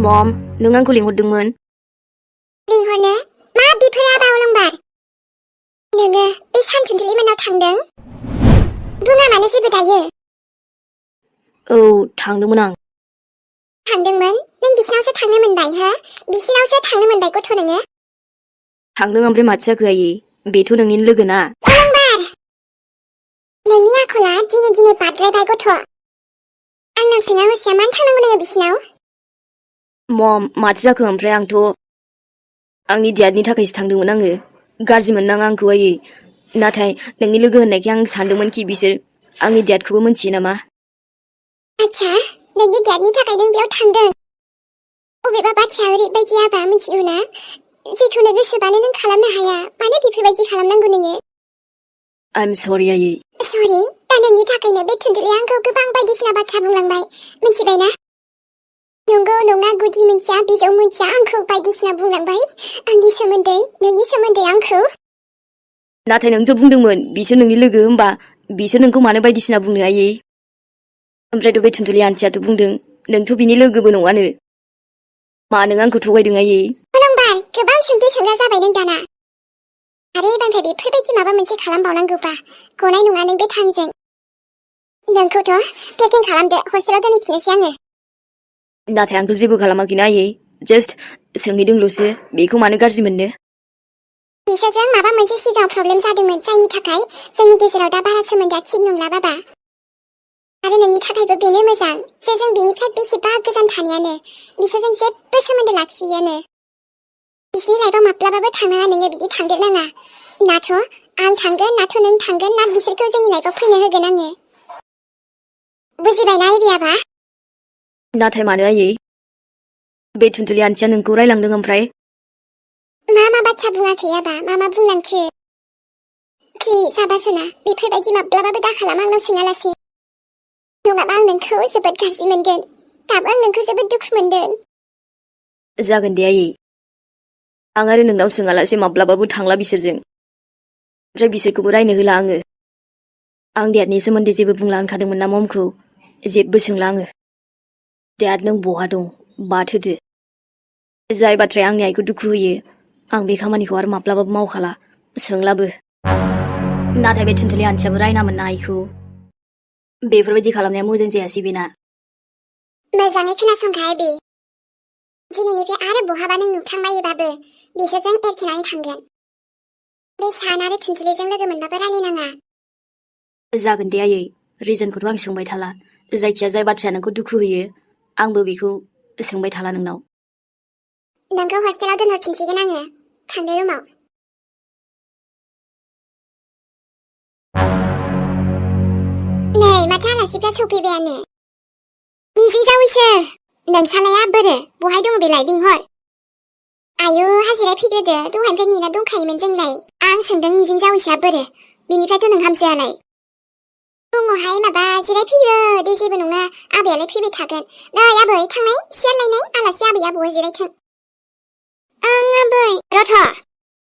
Mom, nung आंखौ लिंहरदोंमोन? लिंहरनो? मा बिफोर आबावलांबाय? नोङो बे सानथुनथुलि मोननाव थांदों? बुङा मानो जेबो दायो? औ, थांदोंमोन आं। थांदोंमोन? नों बिसिनावसो थांनो मोनबाय हो? बिसिनावसो थांनो मोनबाय गथ' नोङो? थांदों ओमफ्राय माथो जाखो आयै? बेथ' नोंनिनो लोगोना। अलंबार! नोंनि आखला दिनै बाद्रायबाय गथ'। आंनाव सोङा हसिया मानो थांनांगौ नोङो बिसिनाव? Mom, माथो जाखो ओमफ्राय आंनि डैडनि थाखायसो थांदोंमोन आङो। गाज्रि मोननाङा आंखौ आयै। नाथाय नोंनि लोगो होननायखाय आं सानदोंमोनखि बिसोर आंनि डैडखौबो मिन्थियो नामा? आच्छा, नोंनि डैडनि थाखाय नों बेयाव थांदों। अबेबा बाथ्राया ओरैबायदि आबा मिथिगौ ना? जेखौनो गोसोबानो नों खालामनो हाया। मानो बेफोरबायदि खालामनांगौ नोङो? I'm sorry आयै। सरि, दा नोंनि थाखायनो बे थुनथुलिया आंखौ गोबां बायदिसिना बाथ्रा बुंलांबाय। मिथिबाय ना? नंगौ नङा गुदि मिन्थिया बिजौ मिन्थिया आंखौ बायदिसिना बुंलांबाय। आंनि सोमोन्दै, नोंनि सोमोन्दै आंखौ। नाथाय नोंथ' बुंदोंमोन बिसोर नोंनि लोगो होमबा बिसोर नोंखौ मानो बायदिसिना बुंनो आयै? ओमफ्रायथ' बे थुनथुलि आन्टियाथ' बुंदों नोंथ' बिनि लोगोबो नङानो। मा नों आंखौ थगायदों आयै? अलंबार, गोबां सोंथि सोंग्रा जाबाय नों दाना। आरो एबारनिफ्राय बेफोरबायदि माबा मोनसे खालामबावनांगौबा गनाय नङा नों बे टाइमजों। नोंखौथ' पेकिं खालामदो, हस्टेलाव दोनहैफिननोसै आङो। नाथाय आंथ' जेबो खालामाखैना आयै। जास्ट सोंहैदोंल'सो। बेखौ मानो गाज्रि मोननो? बिसोरजों माबा मोनसे सिगाङाव प्रब्लेम जादोंमोन जायनि थाखाय जोंनि गेजेराव दा बारा सोमोन्दोआ थिग नंला बाबा। आरो नोंनि थाखायबो बेनो मोजां जे जों बेनिफ्राय बेसेबा गोजान थानायानो। बिसोरजों जेबो सोमोन्दो लाखियैयानो। बिसोरनि लाइफआव माब्लाबाबो थांनाङा नोङो बिदि थांदेरनाङा। नाथ' आं थांगोन नाथ' नों थांगोन ना बिसोरखौ जोंनि लाइफआव फैनो होगोन आङो। बुजिबायना एबि आबा? नाथाय मानो आयै? बे थुनथुलि आन्टिया नोंखौ रायलांदों ओमफ्राय? मा बाथ्रा बुङाखै आबा, मा बुंलांखो? प्लिज आबा सना, बेफोरबायदि माब्लाबाबो दाखालाम आंनाव सोङालासे। नङाबा आं नोंखौ जोबोद गाज्रि मोनगोन। दाबो आं नोंखौ जोबोद दुखु मोनदों। जागोन दे आयै। आं आरो नोंनाव सोङालासे माब्लाबाबो थांला बिसोरजों। ओमफ्राय बिसोरखौबो रायनो होला आङो। आं डैडनि सोमोन्दै जेबो बुंला होनखादोंमोन ना ममखौ। जेबो सोंला आङो। डैड नों बहा दं? बाद होदो। जाय बाथ्राया आंनि आइखौ दुखु होयो आं बे खामानिखौ आरो माब्लाबाबो मावखाला। सोंलाबो। नाथाय बे थुनथुलि आन्टियाबो रायनामोन ना आइखौ। बेफोरबायदि खालामनाया मोजां जायासै बेना। मोजाङै खोनासंखा एबि। दिनैनिफ्राय आरो बहाबा नों नुफ्लांबायोबाबो बिसोरजों एरखेनानै थांगोन। बे सान आरो थुनथुलिजों लोगो मोनबाबो रायलायनाङा। जागोन दे आयै। रिजोनखौथ' आं सोंबाय थाला। जायखिया जाय बाथ्राया नोंखौ दुखु होयो आंबो बेखौ सोंबाय थाला नोंनाव। नोंखौ हस्टेलाव दोनहरफिनसिगोन आङो। थांदो रुमाव। नै माथो आलासिफ्रा सफैबायानो। मिजिं जावैसो, नोंसालाया बोरो? बहाय दङ बेलाय लिंहर। आयु हाजिराय फैग्रोदो, दहायनिफ्राय नेना दंखायोमोन जोंलाय। आं सोंदों मिजिं जावैसोआ बोरो? बिनिफ्रायथ' नोंहामजोआलाय? दङहाय माबा जिरायफैग्रो दे जेबो नङा, आबैयालाय फैबाय थागोन। नै आबै थांनाय, सियार लायनाय, आलासि आबै आबौआ जिरायथों। ओं आबै। रथ',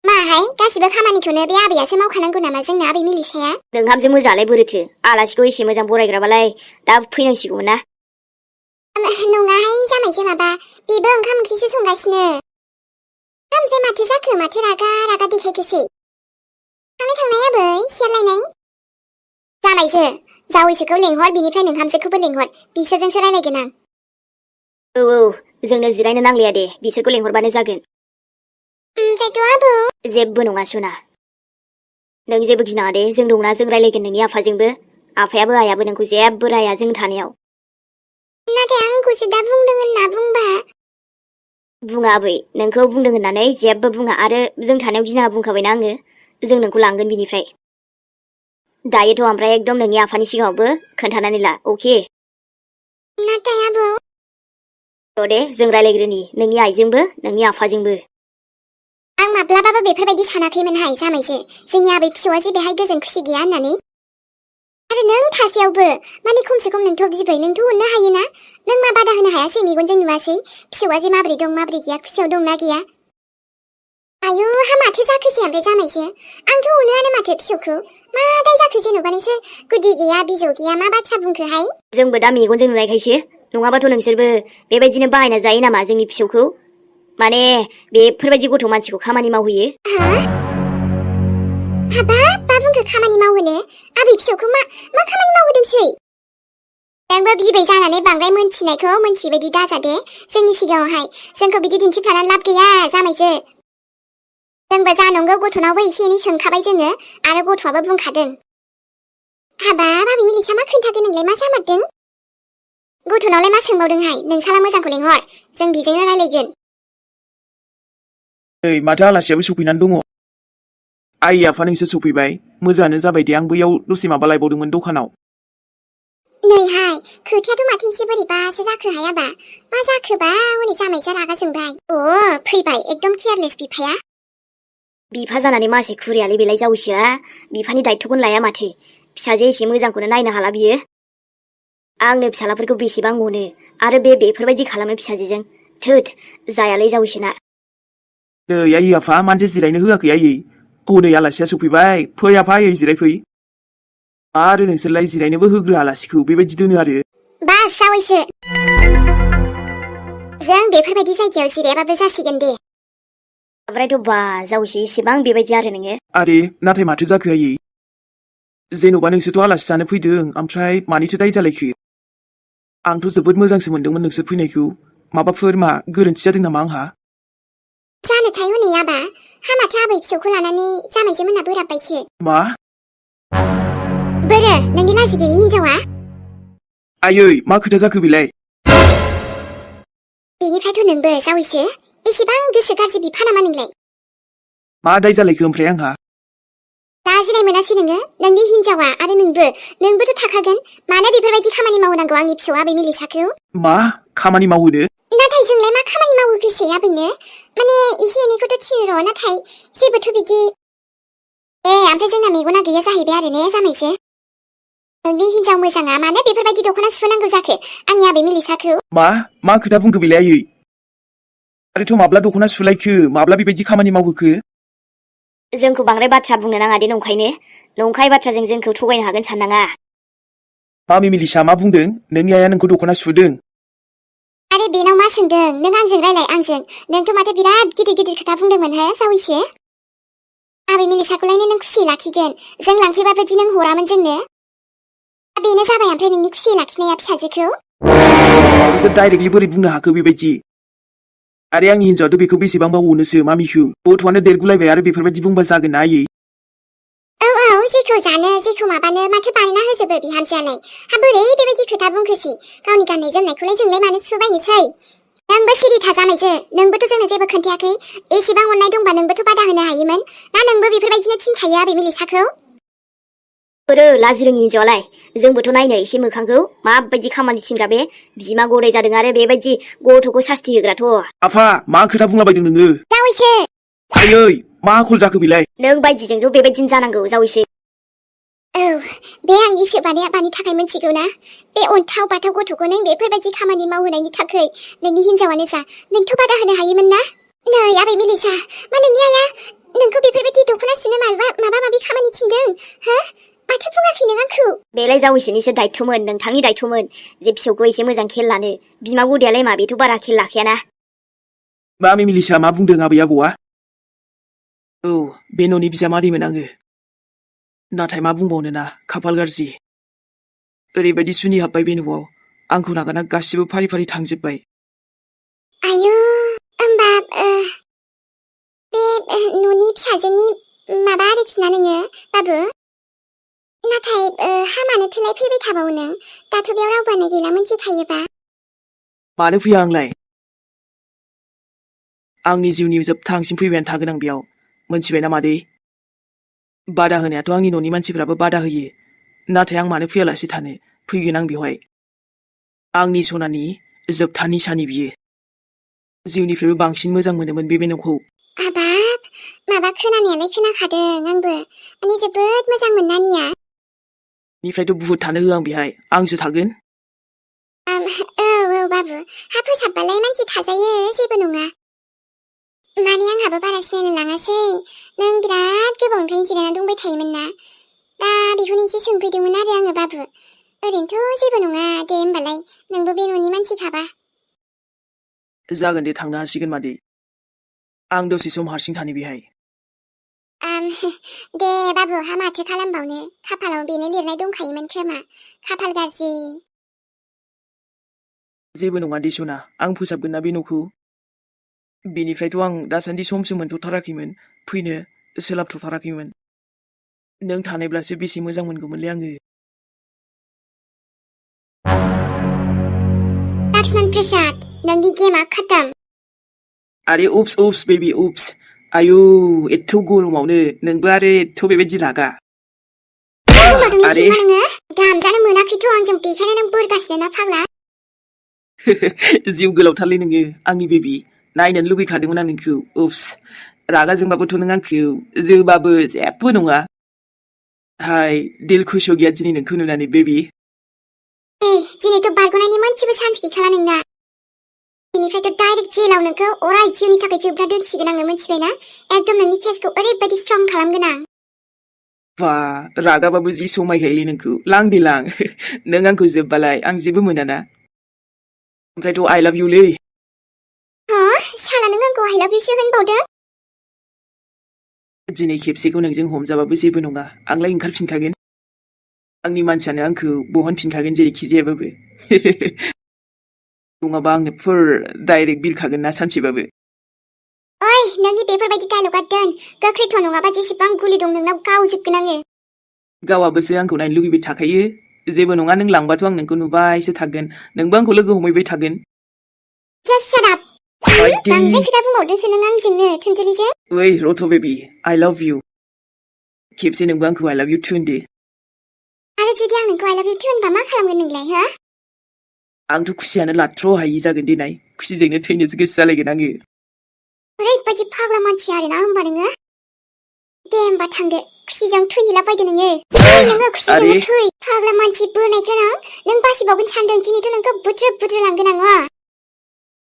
माहाय गासिबो खामानिखौनो बे आबैयासो मावखानांगौ नामा जोंना आबै मिलिसाया? नोंहामजो मोजाङालाय बोरोथो? आलासिखौ एसे मोजां बरायग्राबालाय दा फैनांसिगौमोन ना? नङाहाय जामायजो माबा, बेबो ओंखाम ओंख्रिसो संगासिनो। ओमफ्राय माथो जाखो? माथो रागा देखायखोसै? थांनाय आबै, सियार लायनाय। जामायजो, जावैसोखौ लेंहर, बिनिफ्राय नोंहामजोखौबो लेंहर, बिसोरजोंसो रायलायगोन आं। औ, जोंनो जिरायनो नांलाया दे, बिसोरखौ लेंहरबानो जागोन। ओमफ्रायथ' आबौ? जेबो नङा सना। नों जेबो गिनाङा दे, जों दंना, जों रायलायगोन नोंनि आफाजोंबो। आफायाबो आइयाबो नोंखौ जेबो राया जों थानायाव। नाथाय आंखौसो दा बुंदों होनना बुंबा? बुङा आबै, नोंखौ बुंदों होननानै जेबो बुङा आरो जों थानायाव गिनाङा बुंखाबायना आङो। जों नोंखौ लांगोन बिनिफ्राय। दायोथ' ओमफ्राय एकदम नोंनि आफानि सिगाङावबो खोन्थानानै ला, अके? नाथाय आबौ? र' दे, जों रायलायग्रोनि, नोंनि आइजोंबो, नोंनि आफाजोंबो। आं माब्लाबाबो बेफोरबायदि सानाखैमोनहाय जामायजो, जोंनि आबै फिसौआ जे बेहाय गोजोन खुसि गैया होननानै। आरो नों थासेयावबो, माने खमसे खम नोंथ' बिबै, नोंथ' अननो हायोना? नों मा बादा होनो हायासै, मेगनजों नुवासै? फिसौआ जे माबोरै दं माबोरै गैया, खुसियाव दंना गैया? आयु हा माथो जाखोसै ओमफ्राय जामायजो? आंथ' अनोआनो माथो फिसौखौ। मा दाय जाखो जेन'बा नोंसोर गुदि गैया बिजौ गैया मा बाथ्रा बुंखोहाय? जोंबो दा मेगनजों नुनायखायसो नङाबाथ' नोंसोरबो बेबायदिनो बाहायना जायो नामा जोंनि फिसौखौ? माने बेफोरबायदि गथ' मानसिखौ खामानि मावहोयो। हाबाब मा बुंखो खामानि मावहोनो? आबै फिसौखौ मा खामानि मावहोदोंसै? नोंबो बिबै जानानै बांद्राय मोनथिनायखौ मोनथिबायदि दाजादे जोंनि सिगाङावहाय। जोंखौ बिदि दिन्थिफ्लानानै लाब गैया जामायजो। जोंबो जानांगौ गथ'नावबो एसे एनै सोंखाबाय जोङो आरो गथ'आबो बुंखादों। हाबाब आबै मिलिसा मा खोन्थागोन नोंलाय मा जामारदों? गथ'नावलाय मा सोंबावदोंहाय? नोंसाला मोजांखौ लेंहर, जों बिजोंनो रायलायगोन। नै माथो आलासियाबो सफैनानै दङ। आइ आफा नोंसोर सफैबाय, मोजाङानो जाबाय दे। आं बैयाव दसे माबा लायबावदोंमोन दखानाव। नैहाय खोथायाथ' माथो एसे बोरैबासो जाखोहाय आबा। मा जाखोबा हनै जामायजोआ रागा जोंबाय। फैबाय एकदम केयारलेस बिफाया। बिफा जानानै मासे खुरियालै बेलाय जावैसोआ। बिफानि दायथ'खौनो लाया माथो। फिसाजो एसे मोजांखौनो नायनो हाला बियो। आंनो फिसालाफोरखौ बेसेबां अनो आरो बेफोरबायदि खालामो फिसाजोजों। थोद जायालै जावैसोना। नै आइ आफा मानोथो जिरायनो होआखै आयै? हनै आलासिया सफैबाय, फै आफा आयै जिरायफै। आरो नोंसोरलाय जिरायनोबो होग्रो आलासिखौ, बेबायदि दोनो आरो। बास जावैसो। जों बेफोरबायदि जायगायाव जिरायाबाबो जासिगोन दे। ओमफ्रायथ' बा जावैसो इसेबां बेबायदि आरो नोङो। आरे नाथाय माथो जाखो आयै? जेन'बा नोंसोरथ' आलासि जानो फैदों, ओमफ्राय मानिथो दाय जालायखो? आंथ' जोबोद मोजांसो मोनदोंमोन नोंसोर फैनायखौ। माबाफोर गोरोन्थि जादों नामा आंहा? जानोथाय हनै आबा, हामाथो आबै फिसौखौ लानानै जामायजो मोनहा बोराबबायसो। मा? बोरो नोंनि लाजि गैयि हिनजावा? आयै मा खोथा जाखो बेलाय? बेनिफ्रायथ' नोंबो जावैसो एसेबां गोसो गाज्रि बिफा नामा नोंलाय? मा दाय जालायखो ओमफ्राय आंहा? लाजिनाय मोनासै नोङो? नोंनि हिनजावा आरो नोंबोथ' थाखागोन। मानो बेफोरबायदि खामानि मावनांगौ आंनि फिसौ आबै मिलिसाखौ? मा खामानि मावहोनो? नाथाय जोंलाय मा खामानि मावो गोसो आबैनो? माने एसे एनैखौथ' थिनो र', नाथाय जेबोथ' बिदि। ओमफ्राय जोंना मेगना गैया जाहैबाय आरो ने जामायसो? नोंनि हिनजाव मोजाङा मानो बेफोरबायदि दख'ना सुहोनांगौ जाखो आंनि आबै मिलिसाखौ? मा खोथा बुंखो बेलाय आयै? आरोथ' माब्ला दख'ना सुलायखो? माब्ला बेबायदि खामानि मावहोखो? जोंखौ बांद्राय बाथ्रा बुंनो नाङा दे नंखायनो। नंखाय बाथ्राजों जोंखौ थगायनो हागोन साननाङा। मामि मिलिसा मा बुंदों? नोंनि आइया नोंखौ दख'ना सुहोदों? आरे बेनाव मा सोंदों? नों आंजों रायलाय आंजों। नोंथ' माथो बिराद गिदिर गिदिर खोथा बुंदोंमोन हो जावैसो? आबै मिलिसाखौलायनो नों खुसि लाखिगोन। जों लांफैबाबोदि नों हरामोन जोंनो। बेनो जाबाय ओमफ्राय नोंनि खुसि लाखिनाया फिसाजोखौ? नोंसोर डाइरेक्टलि बोरै बुंनो हाखो बेबायदि? आरे आंनि हिनजावाथ' बेखौ बेसेबांबा अनोसो मामिखौ। गथ'आनो देरगुलायबाय आरो बेफोरबायदि बुंबा जागोन ना आयै? जेखौ जानो जेखौ माबानो माथो बानायना होजोबो बिहामजोआलाय। बोरै बेबायदि खोथा बुंखोसै? गावनि गाननाय जोमनायखौलाय जोंलाय मानो सुबायनोसै? नोंबो सिरि था जामायजो। नोंबोथ' जोंनो जेबो खोन्थायाखै। एसेबां अननाय दंबा नोंबोथ' बादा होनो हायोमोन। ना नोंबो बेफोरबायदिनो थिनखायो आबै मिलिसाखौ? बोरो लाजि रोङि हिनजावालाय। जोंबोथ' नायनो एसे मोखांखौ। माबायदि खामानि थिनग्रा बे। बिमा गदाय जादों आरो बेबायदि गथ'खौ सास्ति होग्राथ'। आफा मा खोथा बुंलाबायदों नोङो? जावैसो। आयै मा आखल जाखो बेलाय? नों बायदिजोंथ' बेबायदिनो जानांगौ जावैसो। बे आंनि सोबानाया मानि थाखाय मिथिगौ ना? बे अन्थाव बाथाव गथ'खौ नों बेफोरबायदि खामानि मावहोनायनि थाखाय। नोंनि हिनजावानो जा, नोंथ' बादा होनो हायोमोन ना? नै आबै मिलिसा, मा नोंनि आइया नोंखौ बेफोरबायदि दख'ना सुनो माबा माबि खामानि थिनदों? हो? माथो बुङाखै नों आंखौ? बेलाय जावैसोनिसो दायथ'मोन, नोंथांनि दायथ'मोन जे फिसौखौ एसे मोजां खेल लानो। बिमा गदायालाय मा बेथ' बारा खेल लाखायाना। मामि मिलिसा मा बुंदों आबै आबौआ? औ बे न'नि बिजामादैमोन आङो। नाथाय मा बुंबावनो ना, खाफाल गाज्रि। ओरैबायदि सुनि हाब्बाय बे न'आव, आंखौ नागारना गासिबो फारि फारि थांजोब्बाय। आयु होमबा बे न'नि फिसाजोनि माबा आरोखि ना नोङो बाबु? नाथाय हामानोथोलाय फैबाय थाबावो नों? दाथ' बेयाव रावबोआनो गैला मोनथिखायोबा। मानो फैया आंलाय? आंनि जिउनि जोबथांसिम फैबायानो थागोन आं बेयाव। मोनथिबायना मादै? बादा होनायाथ' आंनि न'नि मानसिफ्राबो बादा होयो। नाथाय आं मानो फैयालासे थानो? फैगोन आं बेवहाय। आंनि सनानि जोबथा निसानि बियो। जिउनिफ्रायबो बांसिन मोजां मोनोमोन बे न'खौ। हाबाब माबा खोनानायालाय खोनाखादों आंबो। माने जोबोद मोजां मोन नानिया। निफ्रायथ' बुहुद थानो होआ आं बेहाय। आंसो थागोन। औ बाबु, हा फोसाबबालाय मानसि थाजायो, जेबो नङा। माने आंहाबो बारा सिनायनो लाङासै। नों बिराद गोबावनिफ्रायनो जिरायना दंबाय थायोमोन ना। दा बेखौनो एसे सोंफैदोंमोन आरो आङो बाबु। ओरैनोथ' जेबो नङा दे होमबालाय नोंबो बे न'नि मानसिखाबा जागोन दे थांनो हासिगोन मादै आं दसे सम हारसिं थानि बेहाय दे बाबुहा माथो खालामबावनो खाफालाव बेनो लिरनाय दंखायोमोन खोमा खाफाल गाज्रि जेबो नङा दे सना आं फोसाबगोन ना बे न'खौ बेनिफ्रायथ' आं दासान्दि समसो मोनथ'थाराखैमोन फैनो सोलाबथ'थाराखैमोन नों थानायब्लासो बेसे मोजां मोनगौमोनलै आङो लक्ष्मण प्रसाद नोंनि गेमा खतम आरे उप्स बेबी उप्स आयु एथ' गरमावनो नोंबो आरो एथ' बेबायदि रागा बुंबावदोंलै आरे सिगमा नोङो दामजानो मोनाखैथ' आंजों बेखायनो नों बोरगासिनो ना फाग्ला जिउ गोलावथारलै नोङो आंनि बेबी नायनोनो लुगैखादोंमोन आं नोंखौ उप्स रागा जोंबाबोथ' नों आंखौ जोबाबो जेबो नङा हाय दिल खुश हो गया दिनै नोंखौ नुनानै बेबी दिनैथ' बारग'नायनि मोनसेबो चान्स गैखाला नोंना बेनिफ्रायथ' डाइरेक्ट जेलाव नोंखौ अराय जिउनि थाखाय जोबना दोनसिगोन आङो मिथिबायना एकदम नोंनि केसखौ ओरैबायदि स्ट्रं खालामगोन आं बा रागाबाबो जि समायखायोलै नोंखौ लां दे लां नों आंखौ जोबबालाय आं जेबो मोनाना ओमफ्रायथ' आइ लाभ इउ लै साला नों आंखौ आइ लाभ इउसो होनबावदों दिनै खेबसेखौ नोंजों हमजाबाबो जेबो नङा आंलाय ओंखारफिनखागोन आंनि मानसियानो आंखौ बहनफिनखागोन जेरैखि जायाबाबो नङाबा आंनो फुर डाइरेक्ट बिरखागोन ना सानसेबाबो ओइ नोंनि बेफोरबायदि डायलगा दोन गोख्रैथ' नङाबा जेसेबां गुलि दं नोंनाव गावजोबगोन आङो गावाबोसो आंखौ नायनो लुगैबाय थाखायो जेबो नङा नों लांबाथ' आं नोंखौ नुबायसो थागोन नोंबो आंखौ लोगो हमहैबाय थागोन जास्ट शाट आप बांद्राय खोथा बुंबावदोंसो नों आंजोंनो थुनजुलिजों ओइ रथ' बेबी आइ लाभ इउ खेबसे नोंबो आंखौ आइ लाभ इउ टु होनदे आरो जुदि आं नोंखौ आइ लाभ इउ टु होनबा मा खालामगोन नोंलाय हो आंथ' खुसियानो लाथ्र' हायि जागोन दे नाय खुसिजोंनो थैनोसो गोसो जालायगोन आङो ओरैबायदि फाग्ला मानसि आरोना होमबा नोङो दे होमबा थांदो खुसिजों थैहैला बायदो नोङो नोङो खुसिजोंनो थै फाग्ला मानसि बोरनाय गोनां नों बासिबावगोन सानदों दिनैथ' नोंखौ बुद्रु लांगोन आङो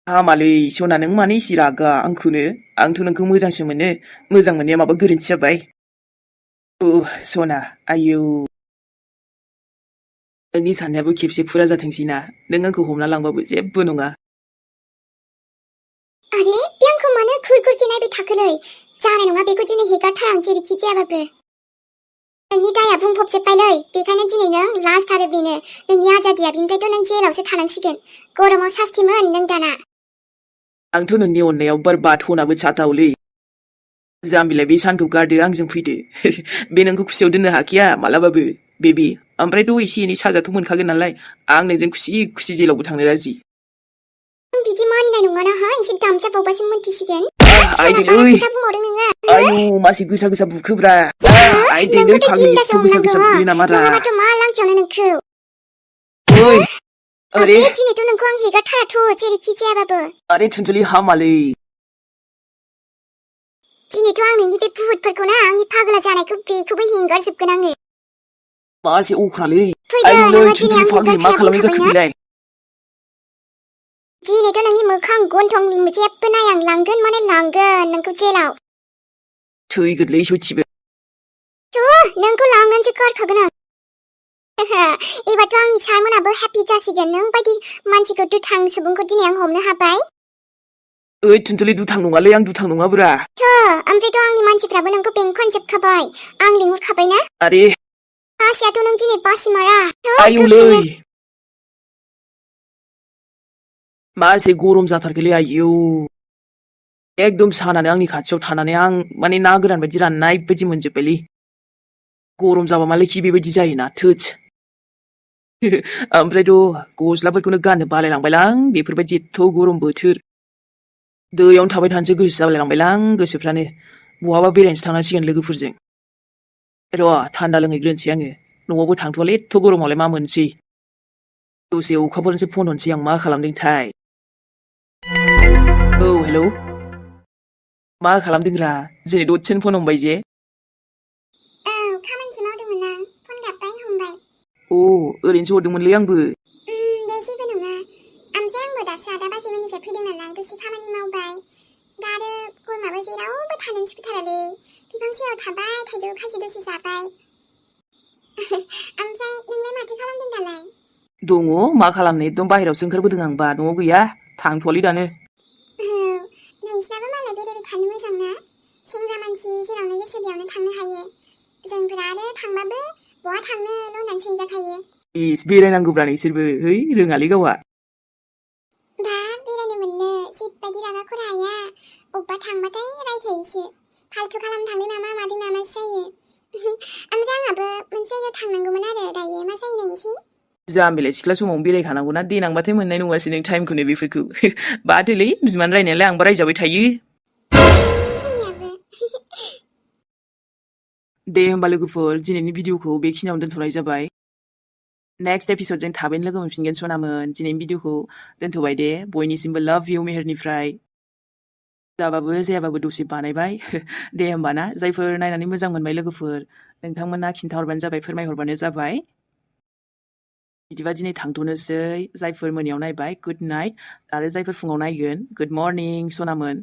हामालै सना नों मानो इसे रागा आंखौनो आंथ' नोंखौ मोजांसो मोनो मोजां मोननाया माबा गोरोन्थि जाबाय सना आयौ नोंनि साननायाबो खेबसे फुरा जाथोंसैना नों आंखौ हमना लांबाबो जेबो नङा आरे बे आंखौ मानो खुरखुरखे नायबाय थाखोलै जानाय नङा बेखौ दिनै हेगारथार आं जेरैखि जायाबाबो नोंनि दाया बुंफबजोब्बायलै बेखायनो दिनै नों लास्ट आरो बेनो नोंनि आजादिया बिनिफ्रायथ' नों जेलावसो थानांसिगोन गरमाव सास्तिमोन नों दाना आंथ' नोंनि अननायाव बारबाद होनाबो चाटावलै जाम्बिलाय बे सानखौ गारदो आंजों फैदो बे नोंखौ खुसियाव दोननो हाखाया मालाबाबो बेबी ओमफ्रायथ' एसे एनै साजाथ' मोनखागोन नालाय आं नोंजों खुसि जेलावबो थांनो राजि आं बिदि मानिनाय नङाना हा एसे दामजाबावबासो मोनथिसिगोन आइदै बारा ओइ खोथा बुंबावदों नोङो आयु मासे गोसा बुखोब्रा आइदै नों नोंखौथ' फाग्लि जिन्दासो एथ' गोसा हमनांगौ बुयो नामा रा नङाबाथ' मा लांखियावनो नोंखौ ओइ अरे दिनैथ' नोंखौ आं हेगारथाराथ' जेरैखि जायाबाबो अरे थुनजुलि हामालै दिनैथ' आं नोंनि बे बुहुतफोरखौ ना आंनि फाग्ला जानायखौ बेखौबो हेंगारजोबगोन आङो मासे अख्रालै फैदो आयौलै नोङो दिनै थुनजुलि आं फाग्लि मा हेगारखाया खालामनाय जाखो बुंखाबायना बेलाय दिनैथ' नोंनि मोखां गन्थं जेबो नाय आं लांगोन माने लांगोन नोंखौ जेलाव थैगोनलै सयथिबो नोंखौ लांनानैसो गारखागोन आं एबारथ' आंनि सारमोनाबो हेपि जासिगोन नों बायदि मानसिखौ दुथां सुबुंखौ दिनै आं हमनो हाबाय ओइ थुनजुलि दुथां नङालै आं दुथां नङाब्रा ओमफ्रायथ' आंनि मानसिफ्राबो नोंखौ बेंखनजोबखाबाय आं लिंहरखाबायना आरे आसियाथ' नों दिनै बासि मारा आयौलै मासे गरम जाथारखोलै आयौ एकदम सानानो आंनि खाथियाव थानानै आं माने ना गोरान बायदि राननाय बायदि मोनजोब्बायलै गरम जाबा मालायखि बेबायदि जायोना थोस ओमफ्रायथ' गस्लाफोरखौनो गाननो बालायलांबायलां बेफोरबायदि एथ' गरम बोथोर दैयावनो थाबाय थानोसो गोसो जालायलांबायलां गोसोफ्रानो बहाबा बेरायनोसो थांनांसिगोन लोगोफोरजों र' थान्दा लोंहैग्रोनोसै आङो न'आवबो थांथ'वालै एथ' गरमावलाय मा मोनसै दसे अखाफोरनोसो फन हरनोसै आं मा खालामदोंथाय औ हेलौ मा खालामदोंरा दिनै दसेनो फन हमबाय जे खामानिसो मावदोंमोन आं फन गाबबाय हमबाय ओरैनोसो हरदोंमोनलै आंबो दे जेबो नङा ओमफ्राय आंबो दासो आदा बाजैमोननिफ्राय फैदों नालाय दसे खामानि मावबाय दा आरो गरमाबो जेरावबो थानो सुखुथारालै बिफां सायाव थाबाय थाइजौ खाजि दसे जाबाय ओमफ्राय नोंलाय माथो खालामदों दालाय? दङ मा खालामनो एकदम बाहेरायावसो ओंखारबोदों आंबा न'आव गैया थांथ'वालै दानो नोंसिनाबो मालाय बेरायबाय थानो मोजां ना? सेंग्रा मानसि जेरावनो गोसो बेयावनो थांनो हायो। जोंफोरा आरो थांबाबो बहा थांनोल' होननानै सोंजाखायो। इस बेरायनांगौब्रा नोंसोरबो है रोङालै गावहा बा बेरायनो मोननो जिबायदि रागा खरा आइया अबेबा थांबाथाय रायखायोसो फाल्थु खालामनो थांदों नामा मादों नामासो जायो। ओमफ्राय आंहाबो मोनसे जायगायाव थांनांगौमोन आरो दायो मा जायो नायनोसै। जाम्बिलाय सिख्ला समावनो बेरायखानांगौना देनांबाथाय मोननाय नङासै नों टाइमखौनो बेफोरखौ बादोलै बिमानि रायनायालाय आंबा रायजाबाय थायो जोंनियाबो दे होमबा लोगोफोर दिनैनि भिडिअखौ बेखिनियावनो दोनथ'नाय जाबाय नेक्स्ट एपिसडजों थाबैनो लोगो मोनफिनगोन सनामोन दिनैनि भिडिअखौ दोनथ'बाय दे बयनिसिमबो लाभ इउ मेहेरनिफ्राय जाबाबो जायाबाबो दसे बानायबाय दे होमबा ना जायफोर नायनानै मोजां मोनबाय लोगोफोर नोंथांमोना खिन्थाहरबानो जाबाय फोरमायहरबानो जाबाय बिदिबा दिनै थांथ'नोसै जायफोर मोनायाव नायबाय गुड नाइट आरो जायफोर फुङाव नायगोन गुड मर्निं सनामोन